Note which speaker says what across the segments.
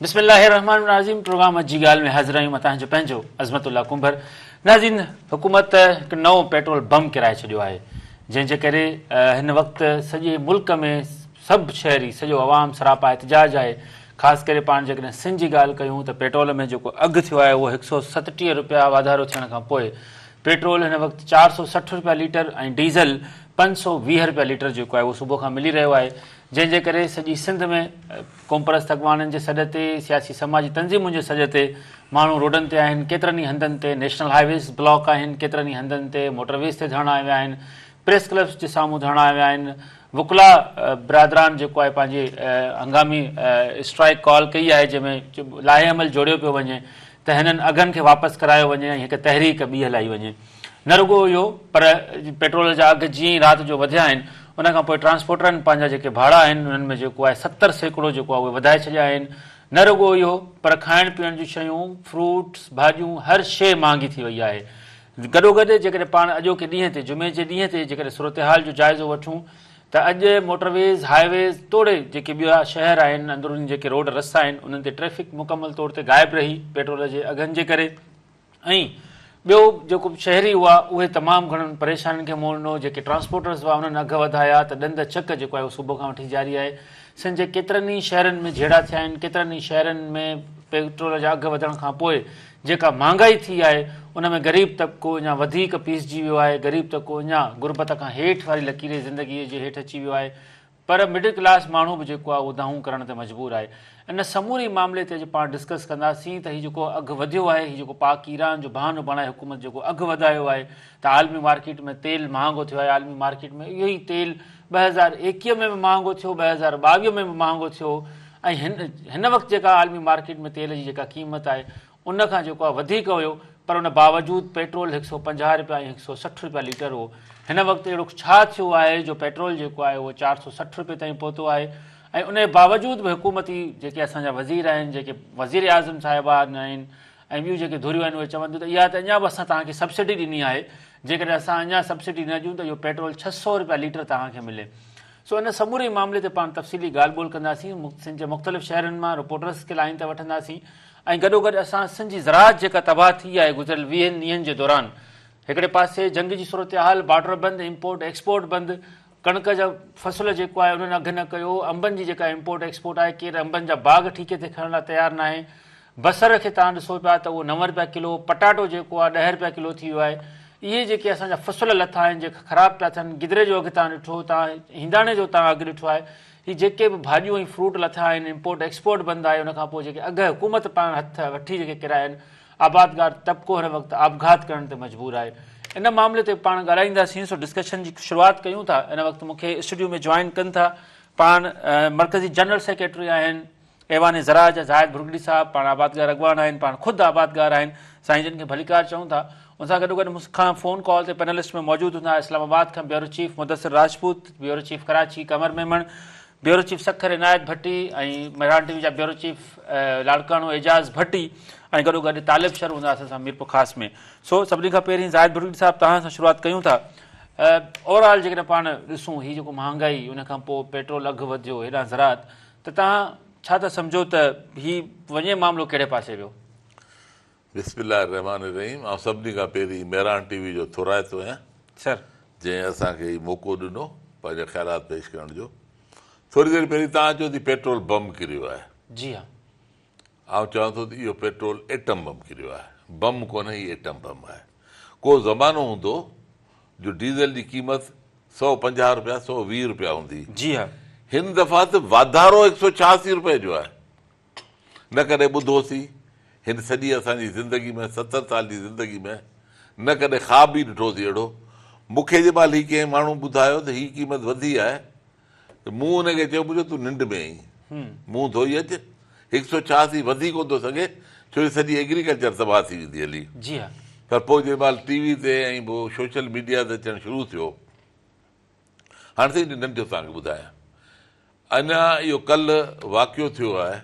Speaker 1: بسم الله الرحمن الرحيم پروگرام اڄ جي ڳالهه ۾ حاضر آهيون مان توهان جو پنهنجو عظمت الله ڪنڀر. ناظرين حڪومت هڪ نئون پيٽرول بم ڪيرائي ڇڏيو آهي جنهن جي ڪري هن وقت سڄي ملڪ ۾ سڀ شهري سڄو عوام سراپا احتجاج آهي خاص ڪري پاڻ جيڪڏهن سنڌ جي ڳالهه ڪيون ته پيٽرول ۾ جيڪو اگهه ٿيو آهي اهو 137 روپيا واڌارو ٿيڻ کان پوء پيٽرول هن وقت 460 روپيا ليٽر ۽ ڊيزل 520 روپيا ليٽر جيڪو آهي اهو صبح کان ملي رهيو آهي جنهن جي ڪري سڄي سنڌ ۾ قومپرست اڳواڻن جي سڏ تي، سياسي سماجي تنظيمن جي سڏ تي ماڻهو روڊن تي آهن، ڪيترن ئي هنڌن تي نيشنل هاء ويز بلاڪ آهن، ڪيترن ئي هنڌن تي موٽر ويز تي ڌرڻا هنيا ويا آهن، پريس ڪلبس جي سامهون ڌرڻا هنيا ويا آهن، وڪلا برادران جيڪو آهي پنهنجي هنگامي اسٽرائيڪ ڪال ڪئي آهي جنهن ۾ لائحه عمل جوڙيو پيو وڃي ته هنن اگهن کي واپس ڪرايو وڃي ۽ هڪ تحريڪ ٻي هلائي وڃي. نه رڳو اهو پر پيٽرول جا اگهه جيئن ئي رات جو وڌيا آهن ان کان پوء ٽرانسپورٽرن پنهنجا جيڪي ڀاڙا آهن انهن ۾ جيڪو آهي 70% جيڪو آهي اهي وڌائي ڇڏيا آهن. نه رڳو اهو پر کائڻ پيئڻ جون شيون، فروٽس، ڀاڄيون هر شيء مهانگي ٿي وئي آهي. گڏوگڏ جيڪڏهن پاڻ اڄوڪي ڏينهن تي جمعي جي ڏينهن تي جيڪڏهن صورتحال جو جائزو وٺون ته اڄ موٽر ويز، هاء ويز توڙي جيڪي ٻيا شهر آهن اندروني جيڪي روڊ رستا آهن انهن تي ٽريفڪ مڪمل طور تي غائب رهي پيٽرول جي اگهن جي ڪري. ۽ ٻيو جيڪو شهري هئا اهي تمام گهڻن پريشانين کي منهن ڏنو، جيڪي ٽرانسپورٽرز هئا انهن اگهه وڌايا ته ڏند چڪ جيڪو آهي اهو صبح کان وٺي جاري آهي. سنڌ جي ڪيترن ئي شهرن ۾ جهيڙا ٿيا آهن، ڪيترن ئي شهرن ۾ پيٽرول جا اگهه وڌڻ کان پوء جيڪا مهانگائي ٿي آهي ان ۾ غريب طبقو اڃا وڌيڪ پيسجي ويو آهي، غريب طبقو اڃا غربت کان هيٺ واري لڪير زندگي جي هيٺ اچي ويو آهي. پر مڊل ڪلاس ماڻهو به جيڪو آهي اهو دانهون ڪرڻ تي مجبور آهي. ان سموري معاملي تي اڄ پاڻ ڊسڪس ڪنداسين ته هي جيڪو اگهه وڌيو آهي، هي جيڪو پاڪ ايران جو بهانو بڻائي حڪومت جيڪو اگهه وڌايو آهي ته عالمي مارڪيٽ ۾ تيل مهانگو ٿيو آهي، عالمي مارڪيٽ ۾ اهو ئي تيل 2021 ۾ به مهانگو ٿيو، 2022 ۾ به مهانگو ٿيو ۽ هن هن وقت جيڪا عالمي مارڪيٽ ۾ تيل جي جيڪا قيمت آهي ان کان جيڪو آهي وڌيڪ هيو پر ان باوجود پيٽرول 150 رپيا ۽ 160 رپيا ليٽر هو. هن وقت اهڙو ڇا ٿيو آهي جو پيٽرول جيڪو آهي اهو 460 رپئي تائين پهتو آهي ۽ ان جي باوجود به حڪومتي جيڪي اسان جا وزير آهن جيڪي وزير اعظم صاحبان آهن ۽ ٻيون جيڪي ڌريون آهن اهي چون ٿيون ته اها ته اڃا به اسان توهان کي سبسڊي ڏني آهي جيڪڏهن اسان اڃا سبسڊي نه ڏيون ته اهو پيٽرول 600 رپيا ليٽر توهان کي ملي. سو ان سموري معاملي تي پاڻ تفصيلي ڳالهه ٻولهه ڪنداسين سنڌ جي مختلف شهرن مان رپورٽرز کي لائين تي وٺنداسين ۽ گڏوگڏ اسان سنڌ جي زراعت جيڪا تباهه ٿي آهي گذريل ويهن ڏينهن جي دوران هڪڙي پاسي جنگ جي صورتحال بارڊر بند امپورٽ ايڪسپورٽ بند ڪڻڪ جا فصل جيڪو آهي انهن اگهه نه ڪيو انبن جي جيڪا امپورٽ ايڪسپورٽ آهي ڪير انبن جا باغ ٺيڪي تي کڻڻ لاء تيار ناهي بصر کي توهان ڏسو پيا ته اهو 9 رپيا ڪلو پٽاٽو جيڪو آهي 10 رپيا ڪلو ٿي ويو آهي اهي جيڪي اسان جا فصل لٿا آهن جيڪا خراب پيا ٿين گدري جو اگهه توهان ڏٺو توهان هنداڻي جو توهان اگهه ڏٺو آهي هي جيڪي به ڀاڄيون ۽ فروٽ لٿا آهن امپورٽ ايڪسپورٽ بند آهي ان کان پوء جيڪي اگهه حڪومت پاڻ هٿ وٺي جيڪي ڪرايا آهن آبادگار طبقو هن وقت آپگهات ڪرڻ تي مجبور آهي ان معاملي تي پاڻ ڳالهائينداسين سو ڊسڪشن جي شروعات ڪيون ٿا ان وقت مون کي اسٽوڊيو ۾ جوائن ڪن ٿا پاڻ مرڪزي جنرل سيڪريٽري آهن ايوان زراعت جا زاهد ڀرڳڙي صاحب پاڻ آبادگار اڳواڻ آهن پاڻ خود آبادگار آهن سائين جن کي ڀليڪار چئون ٿا ان سان گڏوگڏ مون کان فون ڪال تي پينلسٽ ۾ موجود هوندا اسلام آباد کان bureau chief Mudassir Rajput, bureau chief Karachi Qamar Memon, bureau chief Sukkur Inayat Bhatti ۽ Mehran T V جا بيورو چيف لاڙڪاڻو اعجاز ڀٽي ۽ گڏوگڏ طالب شر هوندا اسان سان ميرپورخاص ۾ سو سڀني کان پهرين زاهد ڀرڳڙي صاحب توهان سان شروعات ڪيون ٿا اوور آل جيڪڏهن پاڻ ڏسون هي جيڪو مهانگائي ان کان پوء پيٽرول اگهه وڌيو هيڏانهن زراعت ته توهان ڇا ٿا سمجهو ته هي وڃي معاملو ڪهڙي پاسي ويو؟
Speaker 2: بسم الله الرحمٰن الرحيم آئون سڀني کان پهرين مهراڻ ٽي وي جو ٿورائتو آهيان
Speaker 1: سر.
Speaker 2: جنهن اسان کي هي موقعو ڏنو پنهنجا خيالات پيش ڪرڻ جو. ٿوري دير پهرين توهان چيو ته پيٽرول بم ڪريو آهي.
Speaker 1: جي ها.
Speaker 2: آئون چوان ٿو ته اهو پيٽرول ايٽم بم ڪريو آهي. بم ڪونهي هي ايٽم بم آهي. ڪو زمانو هوندو جو ڊيزل جي قيمت 150 رپيا 120 رپيا هوندي هئي.
Speaker 1: جي ها.
Speaker 2: هن دفعا ته واڌارو 186 رپئي جو آهي. نه ڪڏهن ٻڌوسين، هن سڄي اسان جي زندگي ۾ 70 سال جي زندگي ۾ نه ڪڏهن خواب ئي ڏٺوسين اهڙو. مون کي جنهن مهل هي ڪنهن ماڻهو ٻڌايو ته هي قيمت وڌي آهي ته مون ان کي چيو منهنجو تون ننڊ ۾ آهين، منهن ڌوئي اچ، 186 وڌي ڪونه ٿو سگهي ڇو جو سڄي ايگريڪلچر تباهه ٿي ويندي هلي.
Speaker 1: جي ها.
Speaker 2: پر پوء جنهن مهل ٽي وي تي ۽ پوء سوشل ميڊيا تي اچڻ شروع ٿيو. هاڻي سائين ننڍو توهان کي ٻڌايان. اڃا اهو ڪلهه واقعو ٿيو آهي،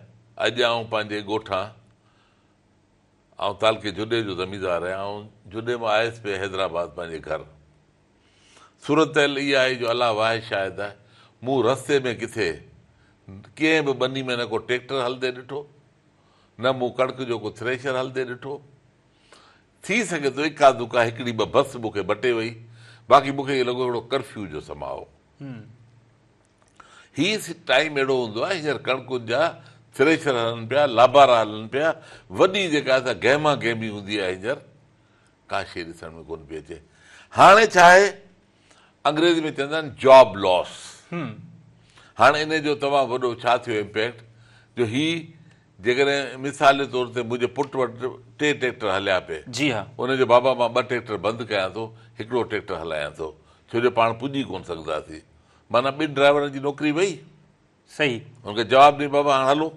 Speaker 2: اڄ آئون پنهنجي ڳوٺان، آئون تعلقي جهڏي جو زميندار آهيان، آئون جهڏي مان آيس پئي حيدرآباد پنهنجي گهر. صورتحال اها آهي جو الله واحد شاهد آهي، مون رستي ۾ ڪٿي ڪنهن به ٻني ۾ نه ڪو ٽيڪٽر هلندي ڏٺو، نه مون ڪڻڪ جو ڪو ٿريشر هلندي ڏٺو. ٿي سگهي ٿو اڪا دڪا هڪڙي ٻه بس مون کي بٽي وئي، باقي مون کي ائين لڳو هڪڙو ڪرفيو جو سماء هو. هي ٽائيم اهڙو هوندو آهي، هينئر ڪڻڪن جا ٿريشر هلن پيا، لابارا هلن پيا، وڏي جيڪا سا گهما گهمي هوندي آهي هينئر ڪا شيء ڏسڻ ۾ ڪونه پئي اچي. هاڻي ڇا آهي، انگريزي ۾ چوندا آهن جاب لاس. هاڻي ان جو تمام وڏو ڇا ٿيو امپيڪٽ جو هي جيڪڏهن مثال جي طور تي منهنجي پٽ وٽ ٽي ٽريڪٽر هليا پئي.
Speaker 1: جي ها.
Speaker 2: ان جو بابا مان ٻه ٽريڪٽر بند ڪيان ٿو، هڪڙو ٽريڪٽر هلايان ٿو، ڇو جو پاڻ پڄي ڪونه سگهنداسين. معنيٰ ٻن ڊرائيورن جي نوڪري وئي.
Speaker 1: صحيح.
Speaker 2: هن کي جواب ڏني بابا هاڻ هلو.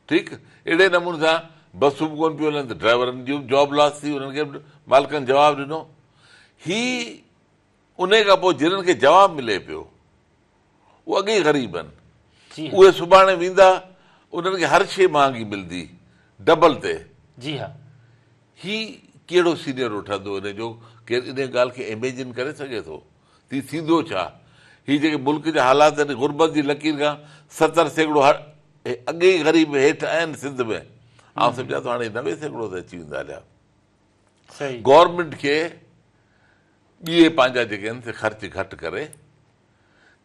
Speaker 2: ٺيڪ اهڙي نموني سان بسون به ڪونه پيون هلن ته ڊرائيورن جي به جاب لاس ٿي، انهن کي به مالڪن جواب ڏنو. هي انهي کان پوء جنن کي جواب ملي پيو اهي اڳي ئي غريب آهن. اهي سڀاڻي ويندا انهن کي هر شيء مهانگي ملندي ڊبل تي.
Speaker 1: جي ها.
Speaker 2: هي ڪهڙو سينيرو ٺهندو انهي جو ڪير انهي ڳالهه کي اميجن ڪري سگهي ٿو ته هي ٿيندو ڇا؟ هي جيڪي ملڪ جا حالات آهن غربت جي لڪير کان 70% اڳي ئي غريب هيٺ آهن سنڌ ۾ آئون سمجهان ٿو هاڻي 90% تي اچي ويندا هليا. گورنمينٽ کي ٻئي پنهنجا جيڪي آهن سي خرچ گهٽ ڪري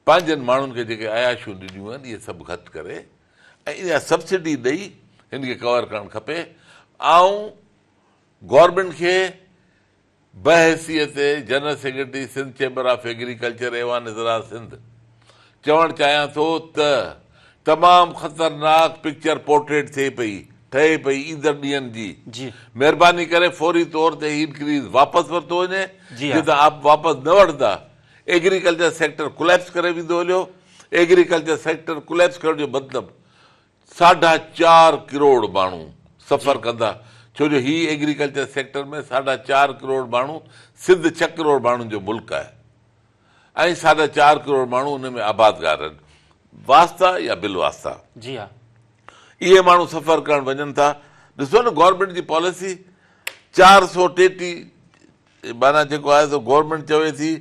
Speaker 2: پنهنجن ماڻهن کي جيڪي عياشيون ڏنيون آهن اهي سڀ گهٽ ڪري ۽ اها سبسڊي ڏئي هن کي ڪور ڪرڻ کپي. آئون گورنمينٽ کي بحيثيت general secretary Sindh chamber of agriculture ايوان زراعت سنڌ چوڻ چاهيان ٿو ته تمام خطرناڪ پڪچر پورٽريٽ ٿئي پئي ٺهي پئي ايندڙ ڏينهن جي
Speaker 1: جي.
Speaker 2: مهرباني ڪري فوري طور تي هي انڪريز واپس ورتو وڃي
Speaker 1: جي ها.
Speaker 2: جي توهان واپس نه وٺندا ايگريڪلچر سيڪٽر ڪوليپس ڪري ويندو هليو ايگريڪلچر سيڪٽر ڪوليپس ڪرڻ جو مطلب 4.5 ڪروڙ ماڻهو سفر ڪندا ڇو جو هي ايگريڪلچر سيڪٽر ۾ 4.5 ڪروڙ ماڻهو سنڌ 6 ڪروڙ ماڻهن جو ملڪ آهي ۽ 4.5 ڪروڙ ماڻهو ان ۾ آبادگار آهن واسطا يا بالواسطا.
Speaker 1: جي ها.
Speaker 2: اهي ماڻهو سفر ڪرڻ وڃن ٿا ڏسو نه گورنمينٽ جي پاليسي 433 معنيٰ جيڪو آهي سو گورنمينٽ چوي ٿي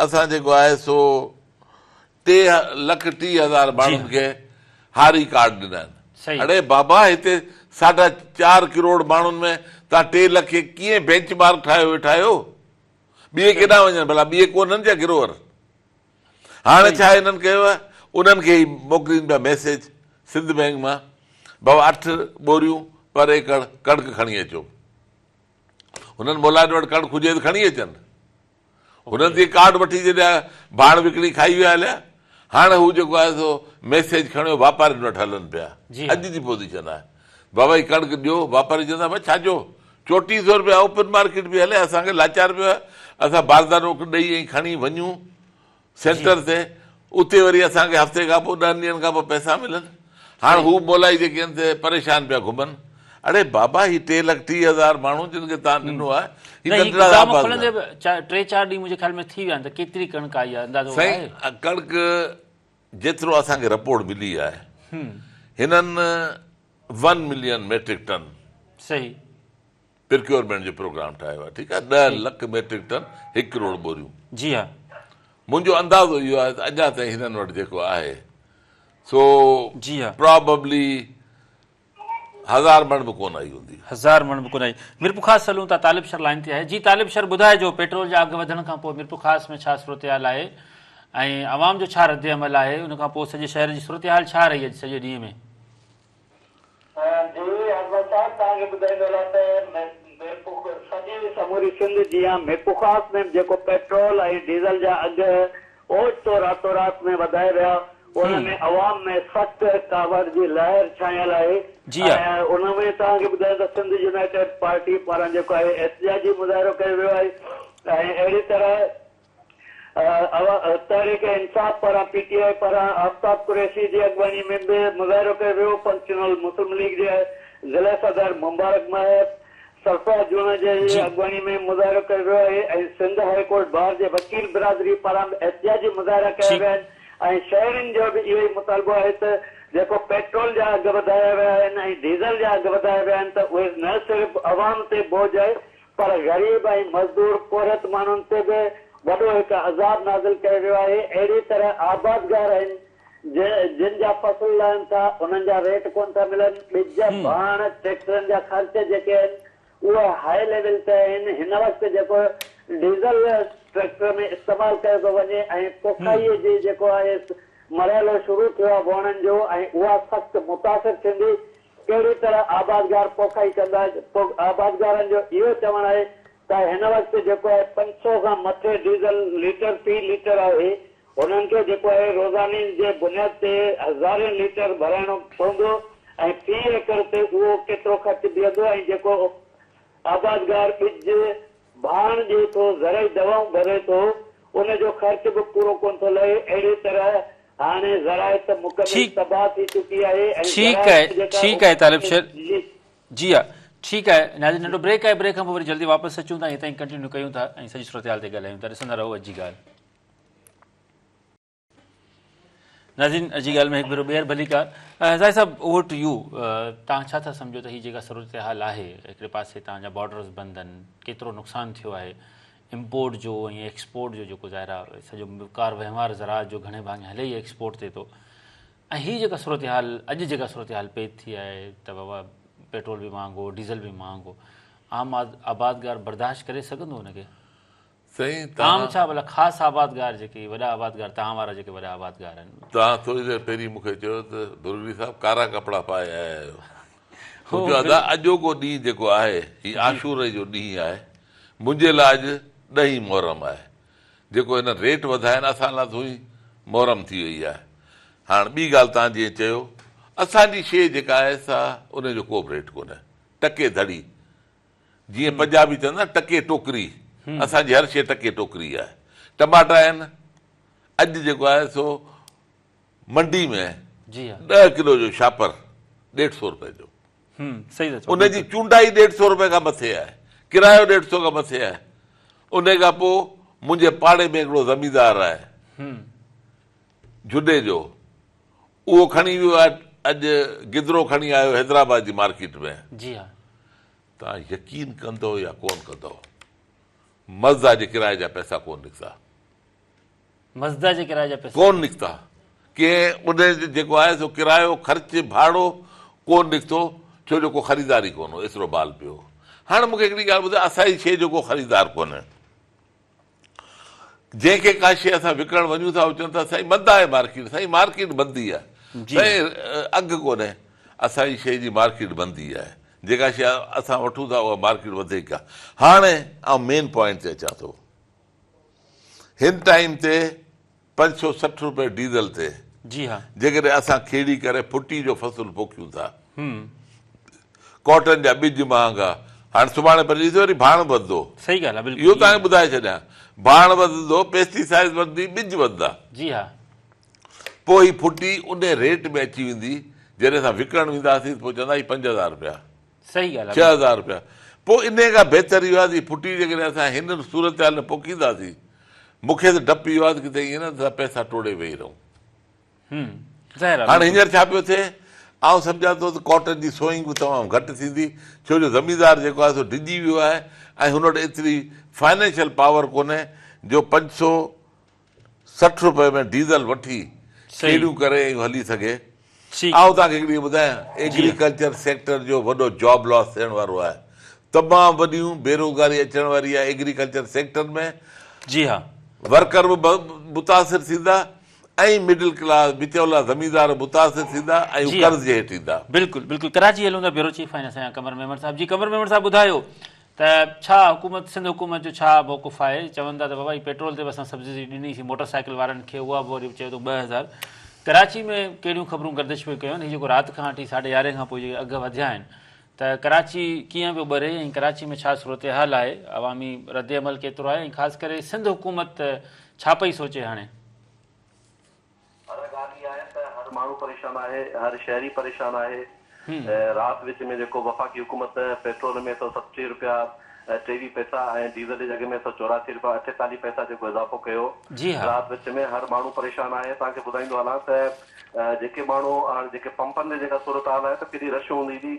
Speaker 2: اسان جيڪو آهي سو 3,30,000 ماڻهن کي هاري ڪارڊ ڏنا آهن. اڙي بابا هتي 4.5 ڪروڙ ماڻهن ۾ توهان 3 لک کي ڪيئن بينچ مارڪ ٺاهيو ويٺا آهيو؟ ٻئي ڪيڏانهن وڃن ڀلا ٻئي ڪونهن ڇا گروئر؟ هاڻي ڇا هنن ڪيو آهي انهن کي ئي موڪلين پيا ميسيج سنڌ بئنڪ مان بابا 8 ٻوريون پر ايڪڙ ڪڻڪ کڻي اچو. هنن مولائن وٽ ڪڻڪ هجي ته کڻي اچن. هنن تي ڪارڊ وٺي جڏهن ڀاڻ وڪڻي کائي ويا هليا. هاڻي هو جيڪو آهي سو ميسيج کڻيو واپارين وٽ هلن پيا. اڄ جي پوزيشن آهي. بابا هي ڪڻڪ ڏيو. واپاري چوندا ڀاء ڇا جو 3400 رپيا اوپن مارڪيٽ پئي هلي اسان کي لاچار پيو آهي. اسان باردانو ڏئي ۽ کڻي وڃون سينٽر تي اتي وري اسان کي هفتي کان پوء 10 ڏينهن کان پوء پئسا ملن. هاڻ هو مولائي جيڪي آهن سي پريشان پيا گهمن. اڙي بابا هي 3,30,000 ماڻهو جن کي توهان ڏنو آهي هي
Speaker 1: نه هي
Speaker 2: ننڍڙا
Speaker 1: گدام
Speaker 2: آباد
Speaker 1: کلندي
Speaker 2: گار.
Speaker 1: به 3-4 ڏينهن منهنجي خيال ۾ ٿي ويا آهن ته ڪيتري ڪڻڪ آئي آهي اندازو آهي؟
Speaker 2: سائين ڪڻڪ جيترو اسان کي رپورٽ ملي آهي هنن 1 ملين ميٽرڪ ٽن
Speaker 1: صحيح.
Speaker 2: پرڪيورمينٽ جو پروگرام ٺاهيو آهي ٺيڪ آهي 10 لک ميٽرڪ ٽن 1 ڪروڙ ٻوريون.
Speaker 1: جي ها.
Speaker 2: منهنجو اندازو اهو آهي ته اڃا تائين هنن وٽ جيڪو آهي سو
Speaker 1: جي ها.
Speaker 2: پراببلي 1000 مڻ به ڪونه آئي هوندي.
Speaker 1: 1000 مڻ به ڪونه آئي. ميرپورخاص هلون ٿا طالب شر لائين تي آهي. جي طالب شر ٻڌائجو پيٽرول جا اگهه وڌڻ کان پوء ميرپورخاص ۾ ڇا صورتحال آهي ۽ عوام جو ڇا ردعمل آهي ان کان پوء سڄي شهر جي صورتحال ڇا رهي اڄ سڄي ڏينهن ۾.
Speaker 3: جي اڪبر صاحب توهان کي ٻڌائيندو هلان ته ميرپور سڄي سموري سنڌ جيان ميرپورخاص ۾ به جيڪو پيٽرول ۽ ڊيزل جا اگهه اوچتو راتو رات ۾ وڌايا ويا ان ۾ عوام ۾ سخت ڪاوڙ جي لهر ڇانيل آهي ۽ ان ۾ توهان کي ٻڌايان ته سنڌ يونائيٽيڊ پارٽي پاران جيڪو آهي احتجاجي مظاهرو ڪيو ويو آهي ۽ اهڙي طرح تحريڪ انصاف پاران پي ٽي آء پاران آفتاب قريشي جي اڳواڻي ۾ به مظاهرو ڪيو ويو، فنڪشنل مسلم ليگ جي ضلعي صدر مبارڪ مهر، سرفراز جوڻيجي جي اڳواڻي ۾ مظاهرو ڪيو ويو آهي ۽ سنڌ هاء ڪورٽ بار جي وڪيل برادري پاران به احتجاجي مظاهرا ڪيا ويا آهن ۽ شهرين جو به اهو ئي مطالبو آهي ته جيڪو پيٽرول جا اگهه وڌايا ويا آهن ۽ ڊيزل جا اگهه وڌايا ويا آهن ته اهي نه صرف عوام تي بوجهه آهي پر غريب ۽ مزدور پورهيت ماڻهن تي به وڏو هڪ عذاب نازل ڪيو ويو آهي، اهڙي طرح آبادگار آهن جن جا فصل لهن ٿا انهن جا ريٽ ڪونه ٿا ملن، ٻج، ڀاڻ، ٽريڪٽرن جا خرچ جيڪي آهن اهي هاء ليول تي آهن، هن وقت جيڪو ڊيزل ٽريڪٽر ۾ استعمال ڪيو ٿو وڃي ۽ پوکائي جي جيڪو آهي مرحلو شروع ٿيو آهي ووڻن جو ۽ اها سخت متاثر ٿيندي، ڪهڙي طرح آبادگار پوکائي ڪندا، آبادگارن جو اهو چوڻ آهي ته هن وقت جيڪو آهي 500 کان مٿي ڊيزل ليٽر في ليٽر آهي هنن کي جيڪو آهي روزاني جي بنياد تي هزارين ليٽر ڀرائڻو پوندو ۽ في ايڪڙ تي اهو ڪيترو خرچ بيهندو ۽ جيڪو آبادگار ٻج، ڀاڻ ڏئي ٿو، زرعي دوائون ڀري ٿو، ان جو خرچ به پورو ڪونه ٿو لهي، اهڙي طرح هاڻي زراعت مڪمل تباهه ٿي چڪي آهي ۽
Speaker 1: ٺيڪ آهي
Speaker 3: زراعت جيڪا
Speaker 1: ٺيڪ آهي طالب شير جي ها ٺيڪ آهي ناظرين ننڍو بريڪ آهي بريڪ کان پوء وري جلدي واپس اچون ٿا ۽ هتان ئي ڪنٽينيو ڪيون ٿا ۽ سڄي صورتحال تي ڳالهايون ٿا ڏسندا رهو اڄ جي ڳالهه. ناظرين اڄ جي ڳالهه ۾ هڪ ڀيرو ٻيهر ڀليڪار زاهد صاحب اوور ٽو يو توهان ڇا ٿا سمجهو ته هي جيڪا صورتحال آهي هڪڙي پاسي توهان جا بارڊرز بند آهن ڪيترو نقصان ٿيو آهي امپورٽ جو ۽ ايڪسپورٽ جو جيڪو ظاهر آهي سڄو ڪار وهنوار زراعت جو گهڻي ڀاڱي هلي ئي ايڪسپورٽ تي ٿو ۽ هي جيڪا صورتحال اڄ جيڪا صورتحال پيد ٿي آهي ته بابا پيٽرول به مهانگو ڊيزل به مهانگو عام آبادگار برداشت ڪري سگهندو ان کي؟
Speaker 2: سائين
Speaker 1: عام
Speaker 2: توهان.
Speaker 1: ڇا ڀلا خاص آبادگار جيڪي وڏا آبادگار توهان وارا جيڪي وڏا آبادگار آهن.
Speaker 2: توهان ٿوري دير پهرين مون کي چيو ته ڀرڳڙي صاحب ڪارا ڪپڙا پائي آيا آهيو. مون چيو ادا اڄوڪو ڏينهن جيڪو آهي هي عاشوري جو ڏينهن آهي منهنجي لاء اڄ ڏهين محرم آهي جيڪو هنن ريٽ وڌايا آهن اسان لاء ته هونئن محرم ٿي وئي آهي. هاڻ ٻي ڳالهه توهان جيئن چيو اسان جي شيء جيڪا آهي سا ان جو ڪو به ريٽ ڪونهي ٽڪي ڌڙي جيئن پنجابي چوندا آهن ٽڪي ٽوڪري، اسان جي هر شيء ٽڪي ٽوڪري آهي. ٽماٽا آهن، اڄ جيڪو آهي سو منڊي ۾ ڏهه ڪلو جو شاپر ڏيڍ سو روپئي جو. ان جي چونڊائي ڏيڍ سو روپئي کان مٿي آهي، ڪرايو ڏيڍ سو کان مٿي آهي. ان کان پوء منهنجي پاڙي ۾ هڪڙو زميندار آهي جهڏي جو، اهو کڻي ويو آهي اڄ گدرو کڻي آيو حيدرآباد جي مارڪيٽ ۾. توهان يقين ڪندؤ يا ڪونه ڪندؤ مزدا جي ڪرائي جا پئسا ڪونه نڪتا.
Speaker 1: مزدا جي ڪرائي جا پئسا
Speaker 2: ڪونه نڪتا. ڪنهن ان جو جيڪو آهي سو ڪرايو خرچ ڀاڙو ڪونه نڪتو ڇو جو ڪو خريدار ئي ڪونه هو ايترو مال پيو هو. هاڻ مون کي هڪڙي ڳالهه ٻڌايو اسان جي شيء جو ڪو خريدار ڪونهي. جنهن کي ڪا شيء اسان وڪڻڻ وڃون ٿا هو چون ٿا سائين مند آهي مارڪيٽ سائين مارڪيٽ مندي آهي سائين اگهه ڪونهي اسان جي شيء جي مارڪيٽ مندي آهي جيڪا شيء اسان وٺون ٿا اها مارڪيٽ وڌيڪ آهي هاڻي آئون مين پوائنٽ تي اچان ٿو هن ٽائيم تي 560 روپيه ڊيزل تي
Speaker 1: جي ها.
Speaker 2: جيڪڏهن اسان کيڙي ڪري ڦٽي جو فصل پوکيون ٿا. ڪاٽن جا ٻج مهانگا. هاڻ سڀاڻي پرينء ڏينهن وري ڀاڻ وڌندو.
Speaker 1: صحيح ڳالهه آهي بلڪل.
Speaker 2: اهو توهان کي ٻڌائي ڇڏيان. ڀاڻ وڌندو، پيسٽي سائيڊ وڌندي، ٻج وڌندا.
Speaker 1: جي ها.
Speaker 2: پوء هي ڦٽي انهي ريٽ ۾ اچي ويندي جڏهن اسان وڪڻڻ وينداسين ته پوء چوندا هي 5000 روپيا.
Speaker 1: صحيح ڳالهه آهي.
Speaker 2: 6000 روپيا. پوء انهي کان بهتر اهو آهي ته هي ڦٽي جيڪڏهن اسان هن صورتحال ۾ پوکينداسين مون کي ته ڊپ اهو آهي ته ڪٿي ائين نه ته اسان پئسا ٽوڙي ويهي رهون. هاڻي هينئر ڇا پيو ٿئي؟ آئون سمجهان ٿو ته ڪاٽن جي سوئنگ به تمام گهٽ ٿيندي، ڇو جو زميندار جيڪو آهي سو ڊڄي ويو آهي ۽ هن وٽ ايتري فائنينشل پاور ڪونهي جو 560 روپئي ۾ ڊيزل وٺي کيڙيون ڪري ۽ هلي سگهي. آئون توهان کي هڪڙي ٻڌايان، ايگريڪلچر سيڪٽر جو وڏو جاب لاس ٿيڻ وارو آهي. تمام وڏيون بيروزگاري اچڻ واري آهي ايگريڪلچر سيڪٽر ۾.
Speaker 1: جي ها.
Speaker 2: ورڪر به متاثر ٿيندا ۽ مڊل ڪلاس وچولا زميندار به متاثر ٿيندا ۽ هو قرض جي هيٺ ايندا.
Speaker 1: بلڪل بلڪل ڪراچي هلون ٿا بيورو چيف آهن اسان جا قمر ميمڻ صاحب جي قمر ميمڻ صاحب ٻڌايو ته ڇا حڪومت سنڌ حڪومت جو ڇا موقف آهي چون ٿا ته بابا هي پيٽرول تي به اسان سبسڊي ڏني سي موٽر سائيڪل وارن کي اها به وري چئي ٿو 2000 ڪراچي ۾ ڪهڙيون خبرون گردش پيون ڪيون هي جيڪو رات کان وٺي ساڍي يارهين کان پوء جيڪي اگهه وڌيا آهن ته ڪراچي ڪيئن پيو ٻري ۽ ڪراچي ۾ ڇا صورتحال آهي عوامي رد عمل ڪيترو آهي ۽ خاص ڪري سنڌ حڪومت ڇا پئي سوچي هاڻي؟
Speaker 4: پر ڳالهه اها آهي ته هر ماڻهو پريشان آهي، هر شهري پريشان آهي. رات وچ ۾ جيڪو وفاقي حڪومت پيٽرول ۾ 137 رپيا 23 پئسا ۽ ڊيزل جي اگهه ۾ 184 رپيا 48 پئسا جيڪو اضافو ڪيو رات وچ ۾ هر ماڻهو پريشان آهي. توهان کي ٻڌائيندو هلان ته جيڪي ماڻهو هاڻ جيڪي پمپن تي جيڪا صورتحال آهي ته ڪيڏي رش هوندي هئي